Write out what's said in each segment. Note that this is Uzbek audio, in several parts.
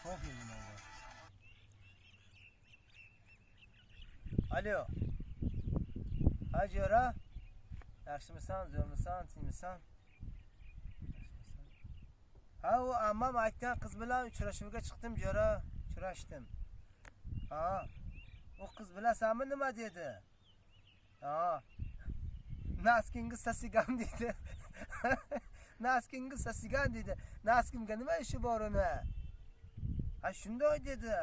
Pofig manga. Alo. Ha jo'ra. Yaxshimisan, zo'rmisan, tinchmisan? Ha, u ammam aytgan qiz bilan uchrashuvga chiqdim jo'ra, uchrashdim. Ha. U qiz bilasanmi nima dedi? Ha. Naskingiz sasigan dedi. Naskingiz sasigan dedi. Naskimga nima ishi bor uni? Ha, shunday dedi.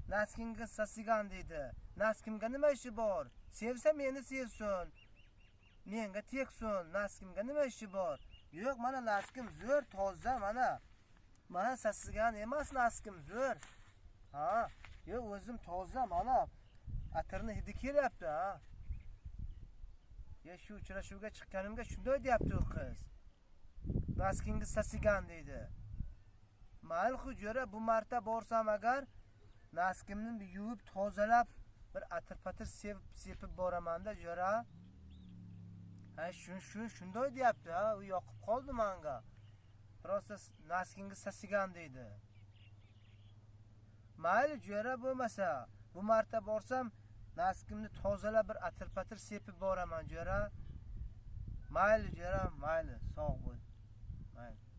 Naskingiz sasigan dedi. Naskimga nima ishi bor? Sevsa meni sevsin. Menga teksin. Naskimga nima ishi bor? Yo'q, mana naskim zo'r, toza mana. Mana sasigan emas naskim zo'r. Ha, yo'q, o'zim toza mana. Atirni hidi kelyapti, ha. Ya shu uchrashuvga chiqqanimga shunday deyapti u qiz. Naskingiz sasigan deydi. Mayli jo'ra, bu marta borsam agar naskimni yuvib tozalab bir atir-patir sepib boraman-da jo'ra. Ha, shu shunday deyapti, ha, u yoqib qoldi menga. Rosa naskingiz sasigan deydi. Mayli jo'ra, bo'lmasa bu marta borsam naskimni tozalab bir atir-patir sepib boraman jo'ra. Mayli jo'ra, mayli, sog' bo'l. Mayli.